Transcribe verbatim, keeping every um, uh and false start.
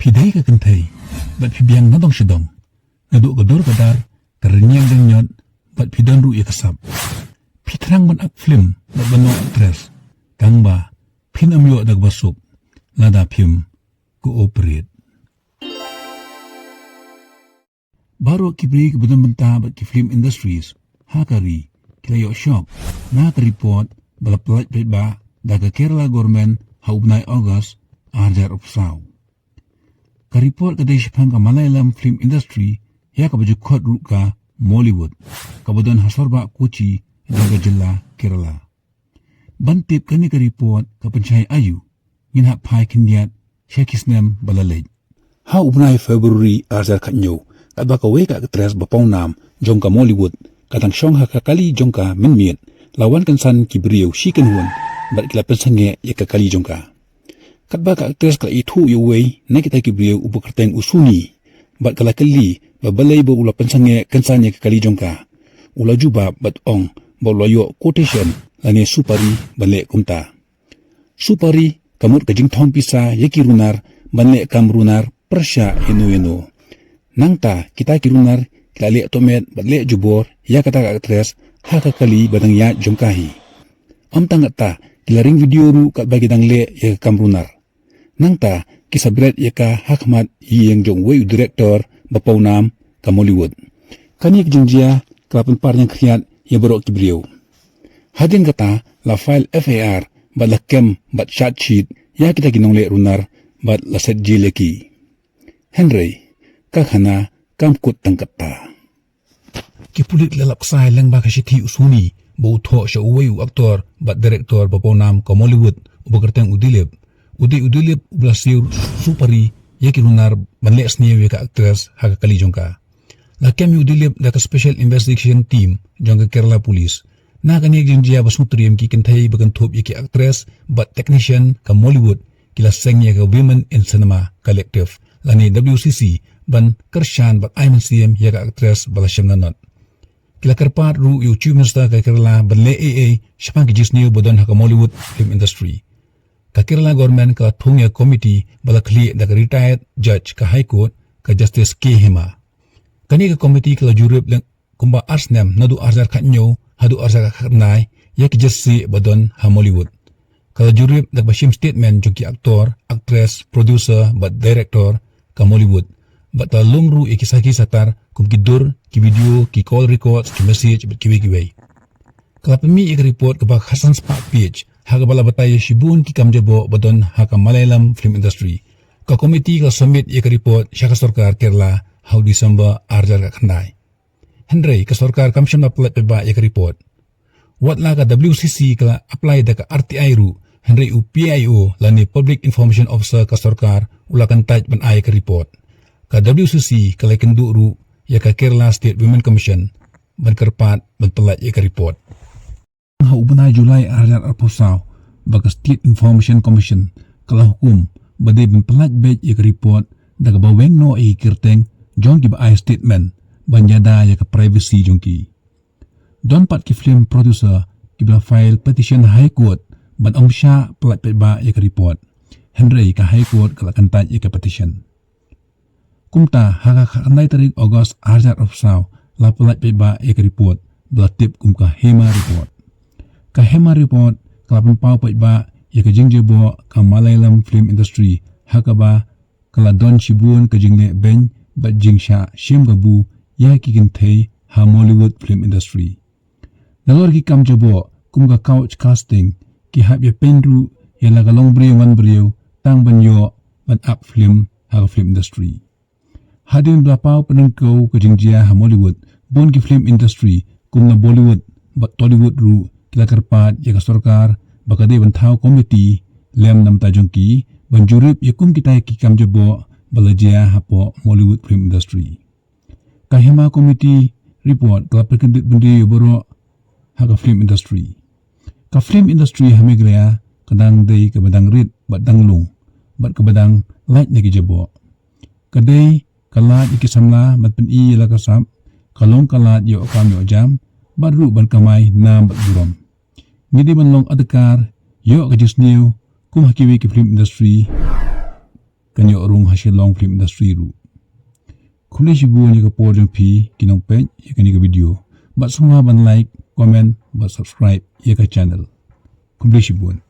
Phi dei ka kynthei bad phi biang na dong sha dong, naduh ka dur ka dar, ka rynïeng jingñiot, bad phi don ruh ïa ka sap. Phi thrang ban ap film bad ban long actress, tangba phin ym ïoh da kaba suk lada phim cooperate. Baroh ki briew kiba don bynta bad ki film industries ha ka ri ki la ïoh shock na ka report ba la pyllait paidbah da ka Kerala government ha u bnai August arhajar arphew saw. Ka report ka dei shaphang ka Malayalam film industry, ïa kaba ju khot ruh ka Mollywood, kaba don ha sorbah Kochi jong ka jylla Kerala. Ban tip kane ka report ka pynshai aïu, ngin hap phai khyndiat sha ki snem ba la leit. Ha u bnai February arhajar khathynñiew, katba kawei ka actress ba pawnam jong ka Mollywood ka dang shong ha ka kali jong ka mynmiet, la wan kynsan ki briew shi kynhun bad ki la pynsangeh ïa ka kali jong ka. Katba ka actress ka la ithuh ïa uwei na kita ki briew uba kyrteng u Suni, bad ka la kylli ba balei ba u la pynsangeh kynsan ïa ka kali jong ka. U la jubab bad ong ba u la ïoh quotation lane supari ban leh kumta. Supari ka mut ka jingthong pisa ïa ki runar ban leh kam runar pyrshah ïano ïano. Nangta kita ki runar ki la leh tohmet bad leh jubor ïa kata ka actress ha ka kali ba dang ïaid jong ka hi. Ym tang kata, ki la ring video ruh katba ki dang leh ïa ka kam runar. Nangta ki sa bret ïa ka ha khmat ïing jong uwei u director ba pawnam ka Mollywood. Kane ka jingjia ka la pynpar ñiangkhriat ïa baroh ki briew. Hadien kata la file F I R bad la kem bad charge sheet ïa kita ki nongleh runar bad la set jel ïa ki. Hynrei ka khana kam kut tang katta. Ki pulit la lap ksai lyngba ka shithi u Suni ba u thoh sha uwei u actor bad director ba pawnam ka Mollywood uba kyrteng u Dilip. U dei u Dilip uba la siew supari ïa ki runar ban leh sniew ïa ka actress ha ka kali jong ka. La kem ïa u Dilip da ka Special Investigation Team jong ka Kerala Police. Na kane ka jingjia ba sngewtriem, ki kynthei ba kynthup ïa ki actress bad technician ka Mollywood ki la seng ïa ka Women in Cinema Collective lane W C C ban kyrshan bad ai mynsiem ïa ka actress ba la shem lanot. Ki la kyrpad ruh ïa u Chief Minister ka Kerala ban leh ei ei shaphang ki jingsniew ba don ha ka Mollywood film industry. Ka Kerala government ka la thung ïa ka committee ba la khlieh da ka retired judge ka High Court, ka Justice K Hema. Kane ka committee ka la jurip leng kumba ar snem, naduh arhajar khathynñiew haduh arhajar khatkhyndai, ïa ki jyrsieh ba don ha Mollywood. Ka la jurip da kaba shim statement jong ki actor, actress, producer bad director ka Mollywood, bad ka la lum ruh ïa ki sakhi satar kum ki dur, ki video, ki call records, ki message bad kiwei kiwei. Ka la pynmih ïa ka report kaba khatsan spah page ha kaba la batai ïa shibun ki kam jaboh ba don ha ka Malayalam film industry. Ka committee ka la submit ïa ka report sha ka sorkar Kerala ha u December arhajar khatkhyndai. Hynrei ka sorkar kam shym la pyllait paidbah ïa ka report. Wat la ka W C C ka la apply da ka R T I ruh, hynrei u P I O lane Public Information Officer ka sorkar u la kyntait ban ai ka report. Ka W C C ka la ïakynduh ruh ïa ka Kerala State Women Commission ban kyrpad ban pyllait ïa ka report. Ha u bnai July arhajar arphew saw ba ka State Information Commission ka la hukum ba dei ban pyllait beit ïa ka report da kaba weng noh ïa ki kyrteng jong kiba ai statement ban ïada ïa ka privacy jong ki. Don pat ki film producer kiba la file petition ha High Court ban ym shah pyllait paidbah ïa ka report. Hynrei ka High Court ka la kyntait ïa ka petition. Kumta ha ka khatkhyndai tarik August arhajar arphew saw la pyllait paidbah ïa ka report ba la tip kum ka Hema Report. Ka Hema Report ka la pynpaw paidbah ïa ka jingjaboh ka Malayalam film industry ha kaba ka la don shibun ka jingleh beiñ bad jingshah shim kabu ïa ki kynthei ha Mollywood film industry. Nalor ki kam jaboh kum ka couch casting, ki hap ïa pynrung ïa la ka long briew man briew tang ban ïoh ban ap film ha ka film industry. Hadien ba la paw pynrung ka jingjia ha Mollywood, bun ki film industry kum na Bollywood bad Tollywood ruh ki la kyrpad ïa ka sorkar ba ka dei ban thaw committee lem na bynta jong ki ban jurip ïa kum kita ki kam jaboh ba la jia hapoh Mollywood film industry. Ka Hema Committee report ka la pynkyndit bynriew ïa baroh ha ka film industry. Ka film industry ha Meghalaya ka dang dei kaba dang rit bad dang lung bad kaba dang lait na ki jaboh. Ka dei ka lad ïa ki samla ban pyni ïa la ka sap, ka long ka lad ïoh kam ïoh jam bad ruh ban kamai nam bad burom. Ngi dei ban long adkar ïoh ka jingsniew kum ha kiwei ki film industry. kan ïoh rung ha Shillong film industry ruh. Khublei shibun ïa ka por jong phi ki nongpeit ïa kane ka video. Bad sngewbha ban like, comment bad subscribe ïa ka channel. Khublei shibun.